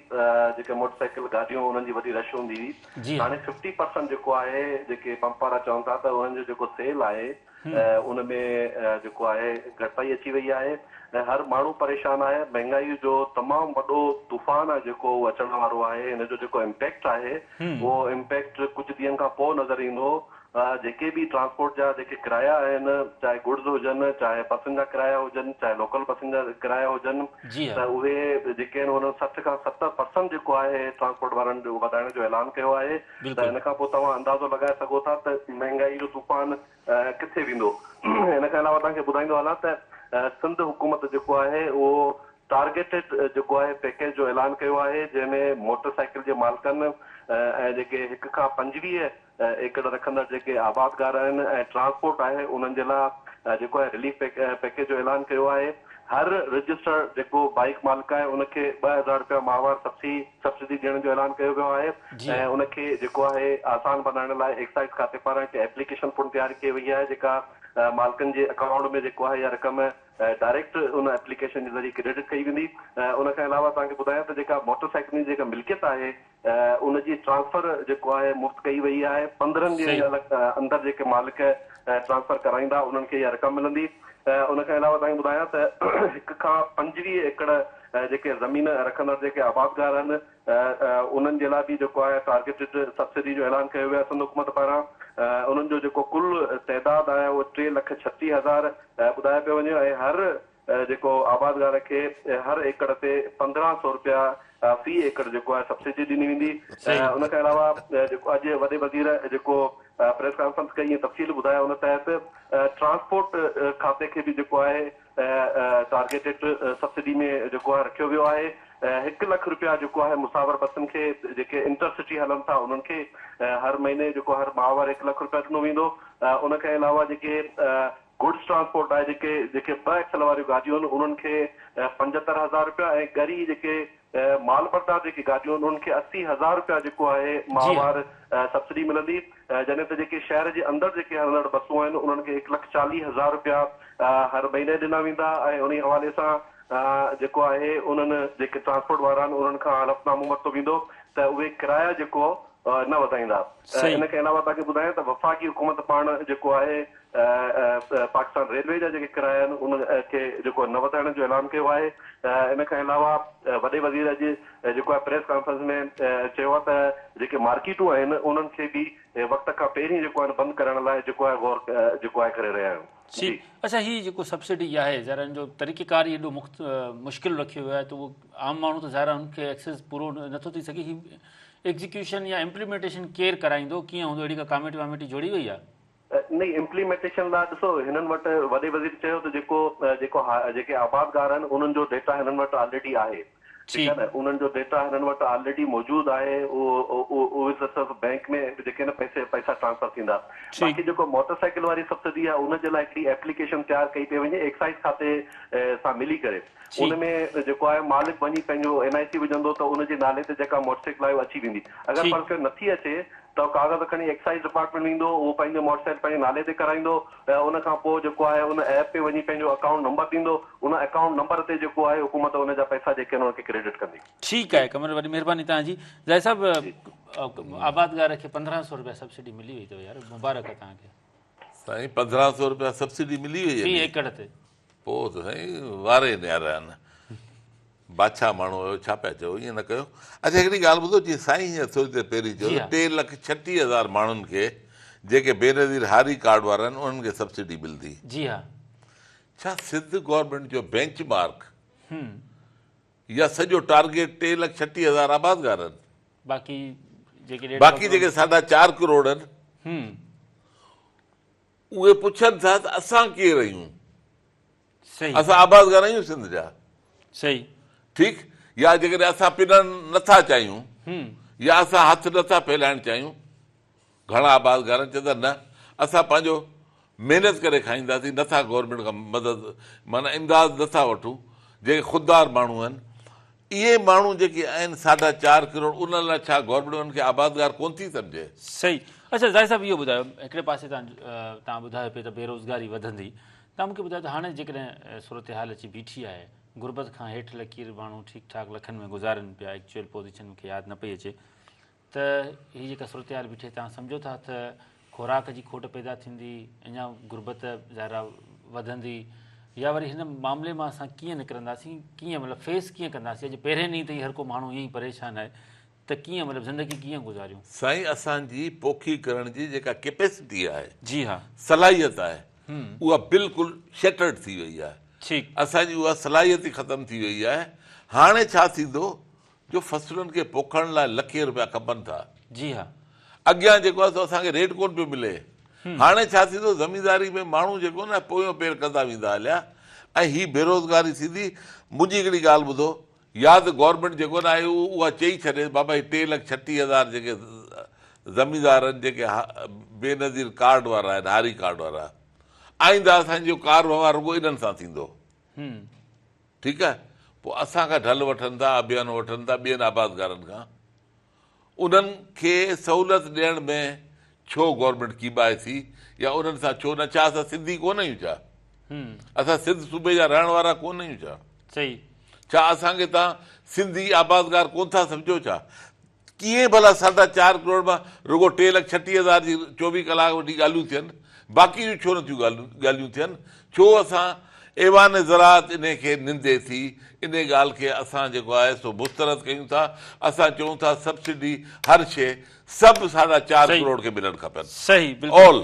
Speaker 4: جيڪي موٽر سائيڪل گاڏيون انهن جي وڏي رش هوندي هئي هاڻي ففٽي پرسنٽ جيڪو آهي جيڪي پمپ وارا چون ٿا ته انهن جو جيڪو سيل آهي. ان ۾ جيڪو آهي گهٽتائي اچي وئي آهي ۽ هر ماڻهو پريشان آهي مهنگائي جو تمام وڏو طوفان آهي جيڪو اهو اچڻ وارو آهي ان جو جيڪو امپيڪٽ آهي اهو امپيڪٽ ڪجهه ڏينهن کان پوء نظر ايندو جيڪي به ٽرانسپورٽ جا جيڪي ڪرايا آهن چاهي گڊز هجن چاهي بسن جا ڪرايا هجن چاهي لوڪل بسن جا ڪرايا هجن ته اهي جيڪي آهن انهن 60 کان 70 پرسنٽ جيڪو آهي ٽرانسپورٽ وارن جو وڌائڻ جو اعلان ڪيو آهي ته ان کان پوء توهان اندازو لڳائي سگهو ٿا ته مهنگائي جو طوفان ڪٿي ويندو. ان کان علاوه توهان کي ٻڌائيندو هلان ته سنڌ حڪومت جيڪو آهي اهو ٽارگيٽيڊ جيڪو آهي پيڪيج جو اعلان ڪيو آهي جنهن ۾ موٽر سائيڪل جي مالڪن ۽ جيڪي هڪ کان 25 ايڪڙ رکندڙ جيڪي آبادگار آهن ۽ ٽرانسپورٽ آهي انهن جي لاء جيڪو آهي رليف پيڪيج جو اعلان ڪيو آهي. هر رجسٽرڊ جيڪو بائيڪ مالڪ آهي ان کي 2000 رپيا ماهوار سبسڊي ڏيڻ جو اعلان ڪيو ويو آهي ۽ ان کي جيڪو آهي آسان بنائڻ لاء ايڪسائيز کاتي پاران هڪ ايپليڪيشن پڻ تيار ڪئي وئي آهي جيڪا مالڪن جي اڪائونٽ ۾ جيڪو آهي اها رقم ڊائريڪٽ ان ايپليڪيشن جي ذريعي ڪريڊٽ ڪئي ويندي. ان کان علاوه توهان کي ٻڌايان ته جيڪا موٽر سائيڪلن جي جيڪا ملڪيت آهي ان جي ٽرانسفر جيڪو آهي مفت ڪئي وئي آهي، 15 ڏينهن جي اندر جيڪي مالڪ ٽرانسفر ڪرائيندا انهن کي اها رقم ملندي. ان کان علاوه توهان کي ٻڌايان ته هڪ کان 25 ايڪڙ جيڪي زمين رکندڙ جيڪي آبادگار آهن انهن جي لاء به جيڪو آهي ٽارگيٽڊ سبسڊي جو اعلان ڪيو ويو آهي سنڌ حڪومت پاران. انهن جو جيڪو ڪل تعداد آهي اهو 3,36,000 ٻڌايو پيو وڃي ۽ هر جيڪو آبادگار کي هر ايڪڙ تي 1500 رپيا في ايڪڙ جيڪو آهي سبسڊي ڏني ويندي. ان کان علاوه جيڪو اڄ وڏي وزير جيڪو پريس ڪانفرنس ڪئي ۽ تفصيل ٻڌايا ان تحت ٽرانسپورٽ کاتي کي به جيڪو آهي ٽارگيٽيڊ سبسڊي ۾ جيڪو آهي رکيو ويو آهي. 1 لک رپيا جيڪو آهي مسافر بسن کي جيڪي انٽر سٽي هلن ٿا انهن کي هر مهيني جيڪو هر ماهوار 1 لک رپيا ڏنو ويندو. ان کان علاوه جيڪي گڊز ٽرانسپورٽ آهي جيڪي جيڪي ٻه ايڪسل واريون گاڏيون آهن انهن کي 75,000 رپيا ۽ ڳري جيڪي مال بردار جيڪي گاڏيون آهن انهن کي 80,000 رپيا جيڪو آهي ماهوار سبسڊي ملندي جڏهن ته جيڪي شهر جي اندر جيڪي هلندڙ بسون آهن انهن کي 1,40,000 رپيا هر مهيني ڏنا ويندا ۽ انهي حوالي سان جيڪو آهي انهن جيڪي ٽرانسپورٽ وارا آهن انهن کان حلف نامو ورتو ويندو ته اهي ڪرايا جيڪو نه وڌائيندا. ان کان علاوه توهان کي ٻڌايان ته وفاقي حڪومت پاڻ جيڪو آهي پاڪستان ريلوي جا جيڪي ڪرايا آهن ان کي جيڪو نه وڌائڻ جو اعلان ڪيو آهي. ان کان علاوه وڏي وزير اڄ جيڪو آهي پريس ڪانفرنس ۾ چيو آهي ته جيڪي مارڪيٽون آهن انهن کي به وقت کان پهرين جيڪو آهي بند ڪرڻ لاء جيڪو آهي غور جيڪو آهي ڪري رهيا آهيون.
Speaker 1: جي اڇا هي جيڪو سبسڊي آهي ظاهر ان جو طريقه ڪار ئي ايڏو مشڪل رکيو ويو آهي ته اهو عام ماڻهو ته ظاهر آهي ان کي ايڪسيس پورو نٿو ٿي سگهي. هي ايگزيڪيوشن يا امپليمينٽيشن ڪير ڪرائيندو ڪيئن هوندو اهڙي ڪا ڪاميٽي واميٽي جوڙي وئي آهي؟
Speaker 4: نه امپليمينٽيشن لاء ڏسو هنن وٽ وڏي وزير چيو ته جيڪو جيڪو جيڪي آبادگار آهن انهن جو ڊيٽا هنن وٽ آلريڊي آهي ٺيڪ آهي نه انهن جو ڊيٽا هنن وٽ آلريڊي موجود آهي اهو اهي ته صرف بينڪ ۾ جيڪي نه پئسي پئسا ٽرانسفر ٿيندا باقي جيڪو موٽر سائيڪل واري سبسڊي آهي ان جي لاء هڪڙي ايپليڪيشن تيار ڪئي پئي وڃي ايڪسائيز کاتي سان ملي ڪري ان ۾ جيڪو آهي مالڪ وڃي پنهنجو اين آء سي وجهندو ته ان جي نالي تي جيڪا موٽر سائيڪل آهي اها اچي ويندي. اگر فرض ڪيو نٿي اچي ته ڪاغذ کڻي ايڪسائيز ڊپارٽمينٽ ويندو اهو پنهنجو موٽر سائيڪل پنهنجي نالي تي ڪرائيندو ۽ ان کان پوء جيڪو آهي ان ايپ تي وڃي پنهنجو اڪائونٽ نمبر ڏيندو ان اڪائونٽ نمبر تي جيڪو آهي حڪومت ان جا پئسا جيڪي آهن ان کي ڪريڊٽ ڪندي.
Speaker 1: ٺيڪ آهي قمر وڏي مهرباني توهان جي. زاهد صاحب آبادگار کي 1500 رپيا سبسڊي ملي وئي اٿو يار مبارڪ توهان کي.
Speaker 2: سائين 1500 رپيا سبسڊي ملي وئي
Speaker 1: في ايڪڙ تي.
Speaker 2: پوء ته سائين واري نيارا آهن. بادشاهه ماڻهو آهيو ڇا پيا چئو ائين نه ڪيو. اڇا هڪڙي ڳالهه ٻڌو جيئن سائين هينئر ٿوري دير پهرين چيو ته 3,36,000 ماڻهن کي جيڪي بينظير هاري ڪارڊ وارا آهن انهن کي سبسڊي ملندي.
Speaker 1: جي ها.
Speaker 2: ڇا سنڌ گورنمينٽ جو بينچ مارڪ يا سڄو ٽارگيٽ 3,36,000 آبادگار آهن.
Speaker 1: باقي جيڪي
Speaker 2: باقي جيڪي ساڍا چار ڪروڙ آهن اهي پڇن ٿا ته اسان ڪير آهيون؟ اسان آبادگار آهيون سنڌ جا. ٺيڪ يا جيڪڏهن اسان پنڻ نٿا چاهيون يا اسان هٿ نٿا ڦهلائڻ چاهيون، گهڻا آبادگار چون ٿا نه اسان پنهنجو محنت ڪري کائينداسين، نٿا گورنمينٽ کان مدد معنيٰ امداد نٿا وٺون، جيڪي خوددار ماڻهو آهن اهي ماڻهو جيڪي آهن ساڍا چار ڪروڙ انهن لاء ڇا گورنمينٽ انهن کي آبادگار ڪونه ٿي سمجهي؟
Speaker 1: صحيح اڇا زاهد صاحب اهو ٻڌايو هڪڙي پاسي تان توهان ٻڌايو پئي ته بيروزگاري وڌندي توهان مونکي ٻڌايو ته هاڻي جيڪڏهن صورتحال اچي بيٺي آهي غربت کان هيٺ لڪير ماڻهو ٺيڪ ٺاڪ لکن ۾ گذارن پيا ايڪچوئل پوزيشن مونکي ياد نه پئي اچي ته هي جيڪا صورتحال بيٺي توهان سمجهو ٿا ته خوراڪ جي کوٽ پيدا ٿيندي، اڃا غربت ظاهر آ وڌندي يا وري هن معاملي مان اسان ڪيئن نڪرنداسين، ڪيئن مطلب فيس ڪيئن ڪنداسين، اڄ پهرين ڏينهن تي ئي هر ڪو ماڻهو ائين ئي پريشان آهي ته ڪيئن مطلب زندگي ڪيئن گذاريون.
Speaker 2: سائين اسان جي پوکي ڪرڻ جي جيڪا ڪيپيسٽي آهي،
Speaker 1: جي ها.
Speaker 2: صلاحيت آهي اها بلڪل شيٽرڊ ٿي وئي آهي.
Speaker 1: ٺيڪ.
Speaker 2: اسان جي اها صلاحيت ئي ختم ٿي وئي آهي. هاڻي ڇا ٿيندو جو فصلن کي پوکڻ لاء لکين روپيا کپن ٿا.
Speaker 1: جي ها.
Speaker 2: اڳيان جيڪو آهي سو اسان کي ريٽ ڪونه پيو ملي. هاڻي ڇا ٿيندو زمينداري ۾ ماڻهو جيڪو نه پويون پير ڪندا ويندا هليا ۽ هي بيروزگاري ٿيندي. منهنجي هڪڙي ڳالهه ٻڌو يا ته گورنمينٽ جيڪو نه آهي اها چئي ڇڏي بابا هي 3,36,000 جيڪي زميندار آهن جيڪي بينظير ڪارڊ وارا آهن هاري ڪارڊ وارا آئنده اسان جو ڪار وهنوار رڳو انهن سان ٿيندو. ٺيڪ آهي پوء اسان کان ڍل وٺن ٿا آبيانو وٺن ٿا ٻين آبادگارن کان انهن کي سهولت ڏيڻ ۾ ڇو گورنمينٽ ڪيٻائي ٿي يا انهن سان ڇو نه ڇا اسان سنڌي ڪونه آهيون ڇا اسان سنڌ صوبي جا رهڻ وارا ڪونه آهيون ڇا
Speaker 1: صحيح
Speaker 2: ڇا اسان کي توهان سنڌي آبادگار ڪونه ٿا سمجهو ڇا ڪيئن ڀلا ساڍا چار ڪروڙ مان رڳو 3,36,000 جي 24 ڪلاڪ وٺي ڳالهيون ٿين، باقي جون ڇو نٿيون ڳالهيون ٿين؟ ڇو اسان ايوان زراعت انهي کي نندي ٿي، انهي ڳالهه کي اسان جيڪو آهي سو مسترد ڪيون ٿا، اسان چئون ٿا سبسڊي هر شيء سڀ ساڍا چار ڪروڙ کي ملڻ کپن.
Speaker 1: صحيح بلڪل
Speaker 2: آل.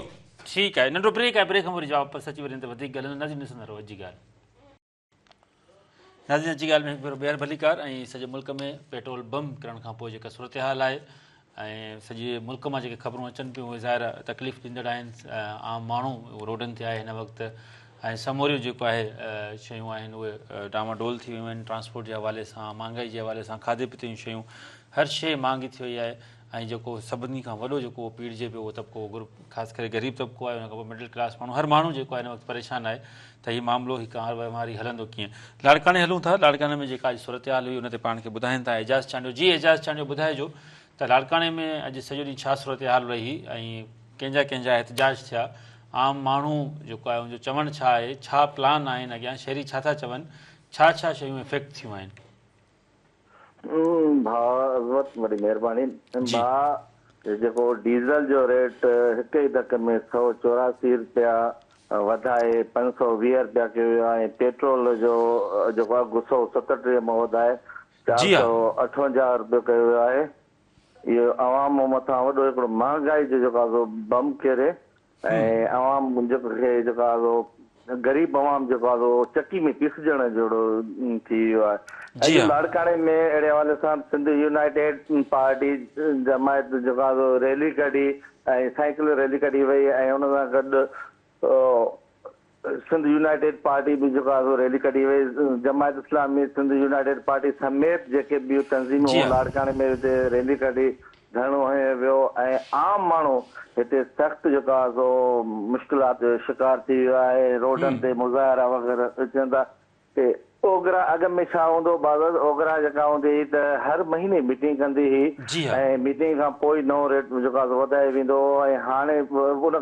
Speaker 1: ٺيڪ آهي ننڍو بريڪ آهي بريڪ کان پوء وري واپس اچي وري هن تي وڌيڪ ڳالهائينداسين ناظرين ڏسندا رهو اڄ جي ڳالهه. ناظرين اڄ جي ڳالهه ۾ هڪ ڀيرو ٻيهر ڀليڪار ۽ سڄي ملڪ ۾ پيٽرول بم ڪرڻ کان پوء جيڪا صورتحال آهي ۽ سڄي ملڪ مان جيڪي خبرون اچن پيون اهي ظاهر تڪليف ڏيندڙ آهن عام ماڻهو روڊن تي آهي هن وقت ۽ سموريون جيڪو آهي شيون آهن اهي ڊانواڊول ٿي ويون آهن ٽرانسپورٽ جي حوالي سان مهانگائي جي حوالي سان کاڌي پيتي جون شيون هر شيء مهانگي ٿي وئي آهي ۽ جيڪو سڀني کان وڏو جيڪو پيڙجي پيو اهو طبقو گروپ خاص ڪري غريب طبقو آهي ان کان پوء مڊل ڪلاس ماڻهو هر ماڻهو جيڪو آهي هن وقت پريشان آهي ته هي معاملو هي ڪار وهنواري هلندو ڪيئن لاڙڪاڻي هلون ٿا لاڙڪاڻي ۾ جيڪا اڄ صورتحال هئي ان تي پاڻ کي ٻڌائين ٿا اعجاز چانڊيو جي اعجاز چانڊيو ٻڌائجو ته لاڙڪاڻي ۾ اڄ سڄو ڏينهن ڇا صورتحال رهي ۽ ڪنهن جا ڪنهن جا احتجاج ٿيا عام ماڻهو جيڪو آهي ان جو چوڻ ڇا آهي ڇا پلان آهن اڳيان شهري ڇا ٿا چون ڇا ڇا شيون افيڪٽ ٿيون آهن
Speaker 5: ڀاء عظمت وڏي مهرباني ڀاء جيڪو ڊيزل جو ريٽ هڪ ئي ڌڪ ۾ 184 رپيا وڌائي 520 رپيا ڪيو ويو آهي ۽ پيٽرول جو جيڪو اگهه 137 مان وڌائي 458 رپيو ڪيو ويو آهي اهو عوام مٿان وڏو هڪڙو مهانگائي جو جيڪو آهي سو بم ڪيري ۽ عوام جيڪو کي جيڪو آهي سو غريب عوام جيڪو آهي سو چڪي ۾ پيسجڻ جهڙو ٿي ويو آهي. اڄ لاڙڪاڻي ۾ اهڙي حوالي سان سنڌ يونائيٽيڊ پارٽي جماعت جيڪو آهي سو ريلي ڪڍي ۽ سائيڪل ريلي ڪڍي وئي ۽ ان سان گڏ سنڌ يونائيٽيڊ پارٽي به جيڪو آهي سو ريلي ڪڍي وئي، جماعت اسلامي، سنڌ يونائيٽيڊ پارٽي سميت جيڪي ٻيون تنظيمون هيون لاڙڪاڻي ۾ هتي ريلي ڪڍي ڌرڻو هنيو ويو ۽ عام ماڻهو هتي سخت جيڪو آهي سو مشڪلات جو شڪار ٿي ويو آهي، روڊن تي مظاهرا وغيره ٿين ٿا. اوگرا اڳ ۾ ڇا هوندو هو بازز اوگرا جيڪا هوندي هئي ته هر مهيني ميٽنگ ڪندي هئي ۽ ميٽنگ کان پوء ئي نئون ريٽ جيڪو آهي سو وڌايو ويندو هو ۽ هاڻي ان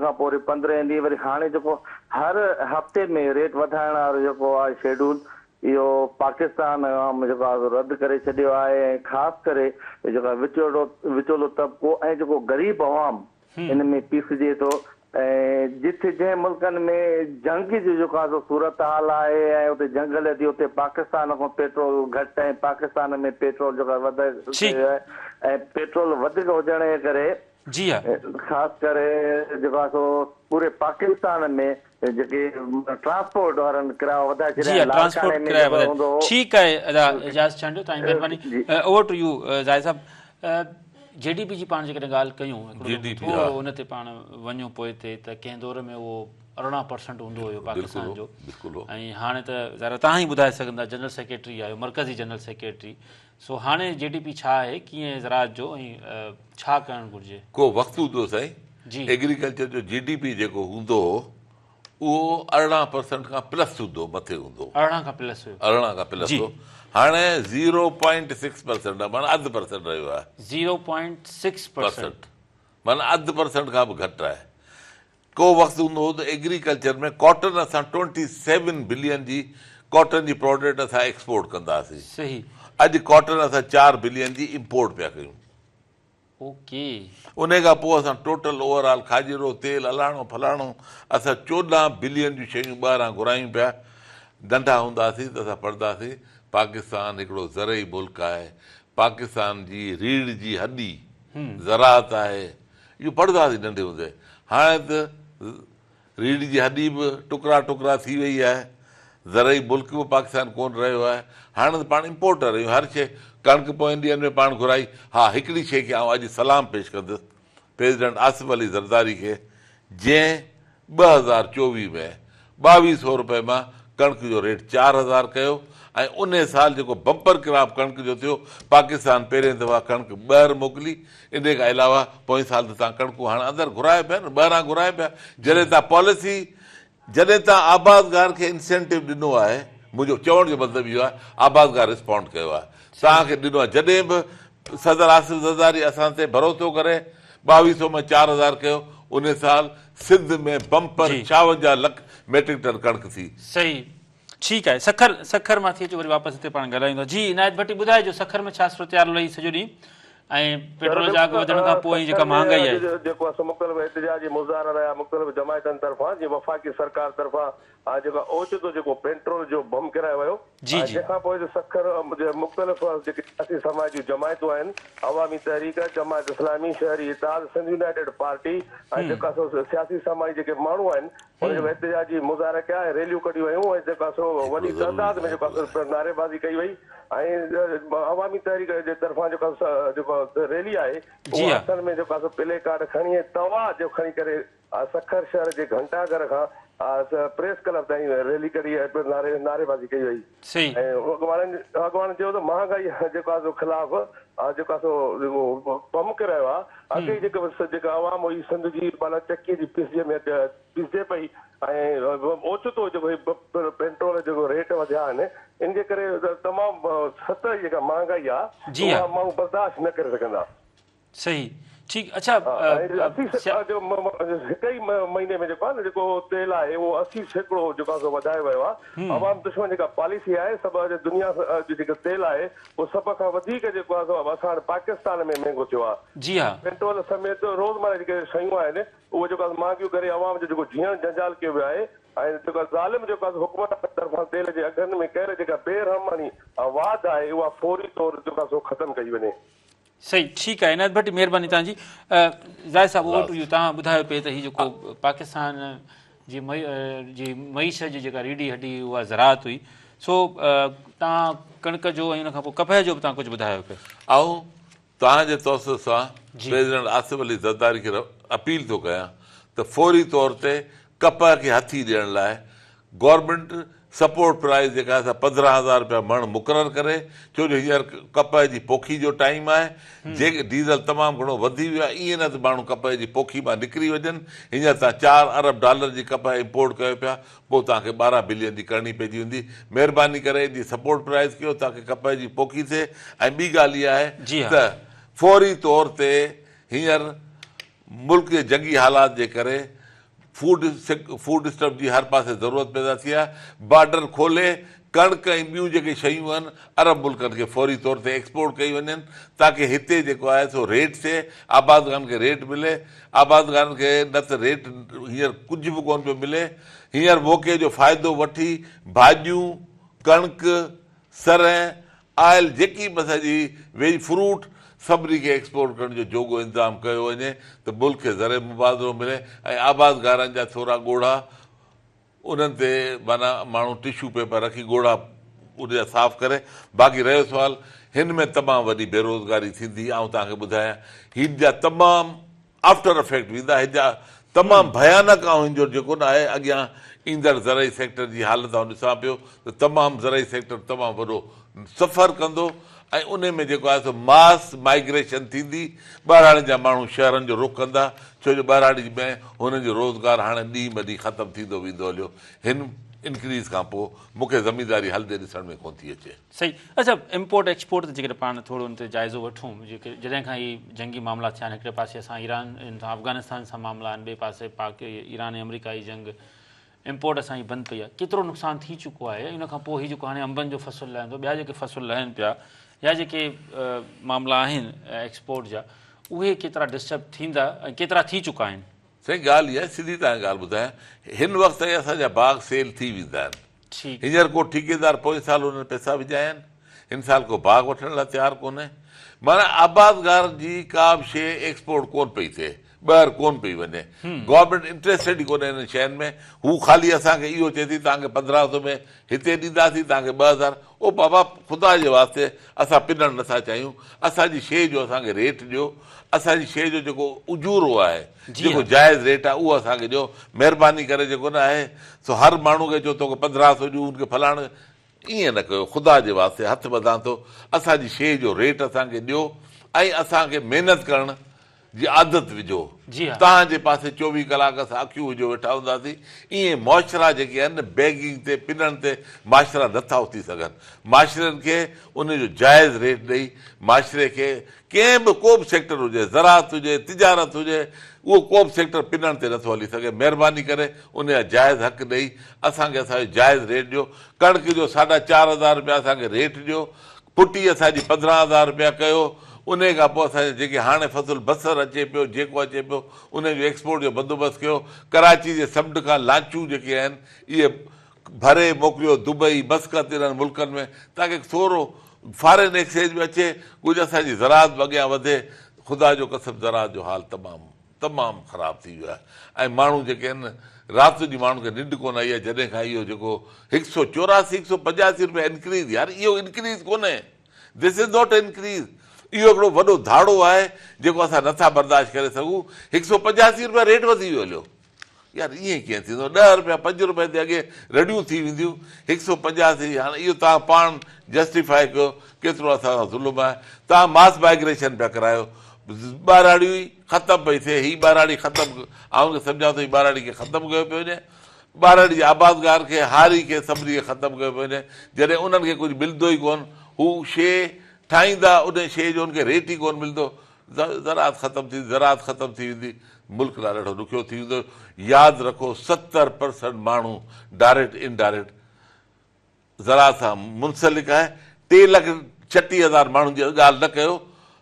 Speaker 5: کان پوء وري 15 ڏينهن وري هاڻي جيڪو هر هفتي ۾ ريٽ وڌائڻ وارو جيڪو آهي شيڊول اهو پاڪستان عوام جيڪو آهي سو رد ڪري ڇڏيو آهي ۽ خاص ڪري جيڪو آهي وچولو وچولو طبقو ۽ جيڪو غريب عوام ان ۾ پيسجي ٿو ۽ جتي جنهن ملڪن ۾ جنگ جي جيڪو آهي سو صورتحال آهي ۽ اتي جنگ هلي ٿي اتي پاڪستان کان پيٽرول گهٽ ۽ پاڪستان ۾ پيٽرول جيڪو آهي وڌيڪ ٿي ويو آهي ۽ پيٽرول وڌيڪ هجڻ جي ڪري خاص ڪري جيڪو آهي سو پوري پاڪستان ۾ جيڪي ٽرانسپورٽ وارن ڪرايو وڌائي
Speaker 1: ڇڏيا آهن لاڙڪاڻي ۾ جيڪو هوندو هو. ٺيڪ آهي ادا اعجاز چانڊيو توهان جي مهرباني اوور ٽو يو زاهد صاحب جي ڊي پي جي پاڻ جيڪڏهن ڳالهه ڪيون هڪڙو ٿورو ان تي پاڻ وڃون پوئتي ته ڪنهن دور ۾ اهو 18% هوندو هيو پاڪستان جو ۽ هاڻي ته ظاهر توهان ئي ٻڌائي سگهندا جنرل سيڪريٽري آهيو مرڪزي جنرل سيڪريٽري سو هاڻي جي ڊي پي ڇا آهي ڪيئن زراعت جو ۽ ڇا ڪرڻ گهرجي؟
Speaker 2: ڪو وقت هوندو هو سائين ايگريڪلچر جو جي ڊي پي جيڪو هوندو هو اهو 18% کان پلس هوندو هو مٿي هوندو هو.
Speaker 1: 18 کان پلس هيو.
Speaker 2: 18 کان پلس هو هاڻي 0.6% آهي معنيٰ اڌ پرسنٽ رهيو آهي.
Speaker 1: 0.6%
Speaker 2: معنيٰ اڌ پرسنٽ کان به گهٽ آهي. ڪو وقت هوندو هو ته ايگريڪلچر ۾ ڪاٽن اسان ٽوئنٽي سيون بلين جي ڪاٽن جي پراڊڪٽ اسان ايڪسپورٽ ڪندا هئاسين.
Speaker 1: صحيح.
Speaker 2: اڄ ڪاٽن اسان 4 بلين جي امپورٽ پيا ڪيون.
Speaker 1: اوڪي.
Speaker 2: انهي کان پوء اسان ٽوٽل اوور آل کاڄرو، تيل، الاڻو فلاڻو اسان 14 بلين جون شيون ٻاهران گهرايون پيا. ننڍا هونداسين ته اسان پڙهنداسين پاڪستان هڪڙو زرعي ملڪ آهي، پاڪستان جي ريڙهه جي هڏي زراعت آهي. اهو پڙهنداسين ننڍي هوندي. هاڻي ته ريڙهه جي هڏي به ٽڪرا ٽڪرا ٿي وئي آهي. زرعي ملڪ به پاڪستان ڪونه رهيو آهي. هاڻي ته پاڻ امپورٽر آهيون. هر شيء ڪڻڪ پوئين ڏينهن ۾ پاڻ گهرائي. ها هڪڙي شيء کي آئون اڄ سلام پيش ڪندس پريزيڊنٽ آصف علي زرداري کي جنهن 2024 ۾ 22 سو روپئي مان ڪڻڪ جو ريٽ 4000 ڪيو ۽ انهي سال جيڪو بمپر ڪراپ ڪڻڪ جو ٿيو پاڪستان پهرين دفعا ڪڻڪ ٻاهر موڪلي انهي کان علاوه پوئين سال ته توهان ڪڻڪون هاڻ اندر گهرايو پيا نه ٻاهران گهرايو پيا جڏهن توهان پاليسي جڏهن توهان آبادگار کي انسينٽو ڏنو آهي منهنجو چوڻ جو مطلب اهو آهي آبادگار رسپانڊ ڪيو آهي توهان کي ڏنو آهي جڏهن به صدر آصف زرداري اسان تي ڀروسو ڪري 22 سو مان 4000 ڪيو انهي سال Sindh ۾ bumper 56 lakh metric ton ڪڻڪ ٿي.
Speaker 1: صحيح ٺيڪ آهي سکر سکر مان ٿي اچو وري واپس هتي پاڻ ڳالهايون ٿا جي عنايت ڀٽي ٻڌائجو سکر ۾ ڇا صورتحال رهي سڄو ڏينهن ۽ پيٽرول جا اگهه وڌڻ کان پوء جيڪا مهانگائي آهي.
Speaker 4: جيڪو آهي سو مختلف احتجاجي مظاهرا رهيا مختلف جماعتن طرفان جيئن وفاقي سرڪار طرفان جيڪو اوچتو جيڪو پيٽرول جو بم ڪيرايو ويو جنهن کان پوء سکر جي مختلف جيڪي سياسي سماجي جماعتون آهن عوامي تحريڪ، جماعت اسلامي، شهري اتحاد، سنڌ يونائيٽيڊ پارٽي ۽ جيڪا سو سياسي سماجي جيڪي ماڻهو آهن ان جيڪو احتجاجي مظاهرا ڪيا ۽ ريليون ڪڍيون ويون ۽ جيڪا سو وڏي تعداد ۾ جيڪو سو نعريبازي ڪئي وئي ۽ عوامي تحريڪ جي طرفان جيڪا جيڪو ريلي آهي اها هٿن ۾ جيڪا سو پلي ڪارڊ کڻي ۽ توا جو کڻي ڪري سکر شهر جي گهنٽا گهر کان پريس ڪلب تائين ريلي ڪڍي ۽ نعريبازي ڪئي وئي ۽ اڳواڻن اڳواڻن چيو ته مهانگائي جيڪو آهي سو خلاف جيڪو آهي سو جيڪو بم ڪيرايو آهي اڳي ئي جيڪو جيڪا عوام هئي سنڌ جي معنيٰ چڪي جي پيسجي ۾ پيسجي پئي ۽ اوچتو جيڪو هي پيٽرول جيڪو ريٽ وڌيا آهن ان جي ڪري تمام سطح جيڪا مهانگائي آهي اها ماڻهو برداشت نه ڪري سگهندا.
Speaker 1: صحيح ٺيڪ اڇا
Speaker 4: هڪ ئي مهيني ۾ جيڪو آهي نه جيڪو تيل آهي اهو 80% جيڪو آهي سو وڌايو ويو آهي عوام دشمن جيڪا پاليسي آهي سڀ اڄ دنيا جو جيڪو تيل آهي اهو سڀ کان وڌيڪ جيڪو آهي سو اسان وٽ پاڪستان ۾ مهنگو ٿيو آهي
Speaker 1: جي ها
Speaker 4: پيٽرول سميت روزمره جيڪي شيون آهن اهي جيڪو آهي مهانگيون ڪري عوام جو جيڪو جيئڻ جنجال ڪيو ويو آهي ۽ جيڪو ظالم جيڪو آهي حڪومت طرفان تيل جي اگهن ۾ ڪيل جيڪا بي رحماڻي واڌ آهي اها فوري طور جيڪو آهي سو ختم ڪئي وڃي.
Speaker 1: صحيح ٺيڪ آهي عنايت ڀٽي مهرباني توهان جي زاهد صاحب اوور ٽو يو توهان ٻڌايو پئي ته هي جيڪو پاڪستان جي جي معيشت جي جيڪا ريڙهي هڏي اها زراعت هئي سو توهان ڪڻڪ جو ۽ ان کان پوء ڪپهه جو به توهان ڪجهه ٻڌايو پئي.
Speaker 2: آئون توهان جي توسط سان پريزيڊنٽ آصف علي زرداري کي اپيل ٿو ڪيان ته فوري طور تي ڪپهه کي هٿي ڏيڻ لاء گورنمينٽ سپورٽ پرائيز جيڪا آهي سا 15,000 رپيا مڻ مقرر ڪري ڇو جو هينئر ڪپهه جي پوکي جو ٽائيم آهي جي ڊيزل تمام گهڻو وڌي ويو آهي ائين نه ته ماڻهو ڪپهه جي پوکي مان نڪري وڃن هينئر توهان 4 ارب ڊالر جي ڪپهه امپورٽ ڪيو پيا پوء توهان کي 12 بلين جي ڪرڻي پئجي ويندي مهرباني ڪري ان جي سپورٽ پرائيز ڪيو تاڪه ڪپهه جي پوکي ٿئي ۽ ٻي ڳالهه اها آهي ته فوري طور تي هينئر ملڪ جي جنگي حالات جي ڪري فوڊ فوڊ اسٽف جي هر پاسي ضرورت پيدا ٿي آهي، بارڊر کولي ڪڻڪ ۽ ٻيون جيڪي شيون آهن عرب ملڪن کي فوري طور تي ايڪسپورٽ ڪئي وڃن تاڪه هتي جيڪو آهي سو ريٽ ٿئي آبادگارن کي ريٽ ملي آبادگارن کي نه ته ريٽ هينئر ڪجهه به ڪونه پيو ملي هينئر موقعي جو فائدو وٺي ڀاڄيون ڪڻڪ سرنهن، آئل جيڪي به اسان جي ويج فروٽ سڀني کي ايڪسپورٽ ڪرڻ جو جوڳو انتظام ڪيو وڃي ته ملڪ کي زرعي مبادلو ملي ۽ آبادگارن جا ٿورا ڳوڙها انهن تي معنيٰ ماڻهو ٽشو پيپر رکي ڳوڙها ان جا صاف ڪري باقي رهيو سوال هن ۾ تمام وڏي بيروزگاري ٿيندي آئون توهان کي ٻڌايان هن جا تمام آفٽر افيڪٽ ويندا هن جا تمام ڀيانڪ آئون هن جو جيڪو نه آهي اڳيان ايندڙ زرعي سيڪٽر جي حالت آئون ڏسان پيو ته تمام زرعي سيڪٽر تمام وڏو سفر ڪندو ۽ انهي ۾ جيڪو آهي سو ماس مائگريشن ٿيندي ٻهراڙين جا ماڻهو شهرن جو رخ ڪندا ڇو جو ٻهراڙي ۾ هنن جو روزگار هاڻي ڏينهن به ڏينهن ختم ٿيندو ويندو هليو هن انڪريز کان پوء مون کي زمينداري هلندي ڏسڻ ۾ ڪونه ٿي اچي.
Speaker 1: صحيح اڇا امپورٽ ايڪسپورٽ تي جيڪڏهن پاڻ ٿورو ان تي جائزو وٺون جيڪي جڏهن کان هي جنگي معاملا ٿيا آهن هڪڙي پاسي اسان ايران سان افغانستان سان معاملا آهن ٻئي پاسي پاڪ ايران ۽ آمريڪا جي جنگ امپورٽ اسان جي بند پئي آهي ڪيترو نقصان ٿي چڪو آهي ان کان پوء هي جيڪو هاڻي انبن جو فصل لهندو ٻيا جيڪي فصل لهن پيا يا جيڪي معاملا آهن ايڪسپورٽ جا اهي ڪيترا ڊسٽرب ٿيندا ۽ ڪيترا ٿي چڪا آهن؟
Speaker 2: سائين ڳالهه اها آهي سڌي توهان کي ڳالهه ٻڌايان هن وقت تائين اسان جا باغ سيل ٿي ويندا آهن هينئر ڪو ٺيڪيدار پوئين سال انهن پئسا وجهايا آهن هن سال ڪو باغ وٺڻ لاء تيار ڪونهي معنيٰ آبادگار جي ڪا به شيء ايڪسپورٽ ڪونه پئي ٿئي ٻاهر ڪونه پئي وڃي گورنمينٽ انٽريسٽيڊ ئي ڪونهي انهن شين ۾ هو خالي اسان کي اهو چئي ٿي توهان کي 1500 ۾ هتي ڏينداسين توهان کي 2000 او بابا خدا جي واسطي اسان پنڻ نٿا چاهيون اسان جي شيء جو اسان کي ريٽ ڏيو اسان جي شيء جو جيڪو اجورو آهي جيڪو جائز ريٽ آهي اهو اسان کي ڏيو مهرباني ڪري جيڪو نه آهي سو هر ماڻهو کي چئو توکي 1500 ڏيون ان کي فلاڻو ائين نه ڪيو خدا جي واسطي هٿ ٻڌان ٿو اسان جي شيء جو ريٽ اسان کي ڏيو ۽ اسان کي محنت ڪرڻ جي عادت وجهو. توهان جي پاسي 24 ڪلاڪ اسان اکيون وجهيو ويٺا هونداسين. ائين معاشرا جيڪي آهن نه بيگنگ تي پنڻ تي معاشرا نه ٿا اٿي سگهن. معاشرن کي ان جو جائز ريٽ ڏئي معاشري کي ڪنهن به ڪو به سيڪٽر هجي زراعت هجي تجارت هجي اهو ڪو به سيڪٽر پنڻ تي نه ٿو هلي سگهي مهرباني ڪري ان جا جائز حق ڏئي اسان کي اسان جو جائز ريٽ ڏيو. ڪڻڪ جو ساڍا 4000 رپيا اسان کي ريٽ ڏيو. ڦٽي اسان جي 15,000 رپيا ڪيو، انهي کان پوء اسان جا جيڪي هاڻي فصل بصر اچي پيو، جيڪو اچي پيو، انهي جو ايڪسپورٽ جو بندوبست ڪيو، ڪراچي جي سمنڊ کان لانچون جيڪي آهن، اهي ڀري موڪليو دبئي، مسقط انهن ملڪن ۾ تاڪه ٿورو فارين ايڪسچينج به اچي، ڪجهه اسان جي زراعت به اڳيان وڌي، خدا جو قسم زراعت جو حال تمام. تمام خراب ٿي ويو آهي ۽ ماڻهو جيڪي آهن رات جي ماڻهن کي ننڊ ڪونه آئي آهي جڏهن کان اهو جيڪو 184 185 روپيا انڪريز يار اهو انڪريز ڪونهي this is not increase اهو هڪڙو وڏو ڌاڙو آهي جيڪو اسان نٿا برداشت ڪري سگهون 185 روپيا ريٽ وڌي ويو هليو يار ائين ڪيئن ٿيندو 10 روپيا 5 روپيا تي اڳي رڙيون ٿي وينديون 185 هاڻي اهو توهان پاڻ جسٽيفائي ڪيو ڪيترو اسان سان ظلم آهي توهان ماس مائگريشن پيا ڪرايو ٻهراڙيون ئي ختم پئي ٿئي هي ٻهراڙي ختم آئون کي سمجهان ٿو هي ٻهراڙي کي ختم ڪيو پيو وڃي ٻهراڙي جي آبادگار کي هاري کي سڀني کي ختم ڪيو پيو وڃي جڏهن انهن کي ڪجهه ملندو ئي ڪونه هو شيء ٺاهيندا ان شيء جو ان کي ريٽ ئي ڪونه ملندو زراعت ختم ٿي زراعت ختم ٿي ويندي ملڪ لاء ڏاڍو ڏکيو ٿي ويندو ياد رکو 70% ماڻهو ڊائريڪٽ انڊائريڪٽ زراعت سان منسلڪ آهي، 3,36,000 ماڻهن جي ڳالهه نه ڪيو،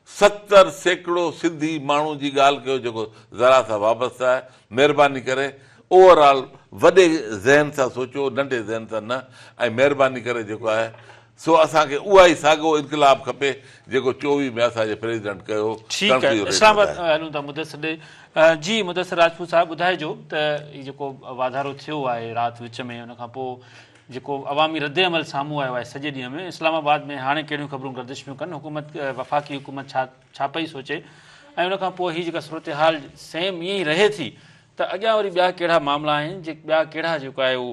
Speaker 2: 70% سنڌي ماڻهو جي ڳالهه ڪيو جيڪو زراعت سان وابسته آهي، مهرباني ڪري اوور آل وڏي ذهن سان سوچيو ننڍي ذهن سان نه ۽ مهرباني ڪري جيڪو آهي سو اسان کي اها ئي ساڳيو انقلاب کپي جيڪو 24 ۾ اسان جي پريزيڊنٽ ڪيو هو
Speaker 1: ٺيڪ
Speaker 2: ڪڻڪ
Speaker 1: آهي
Speaker 2: جو ريٽ
Speaker 1: اسلام آباد
Speaker 2: وڌائي.
Speaker 1: هلون ٿا مدثر ڏي جي مدثر راجپوت صاحب ٻڌائجو ته هي جيڪو واڌارو ٿيو آهي رات وچ ۾ ان کان پوء جيڪو عوامي رد عمل سامهون آيو آهي سڄي ڏينهن ۾ اسلام آباد ۾ هاڻي ڪهڙيون خبرون گردش پيون ڪن حڪومت وفاقي حڪومت ڇا ڇا پئي سوچي ۽ ان کان پوء هي جيڪا صورتحال سيم ائين ئي رهي ٿي ته اڳيان وري ٻيا ڪهڙا معاملا آهن جي ٻيا ڪهڙا جيڪو آهي اهو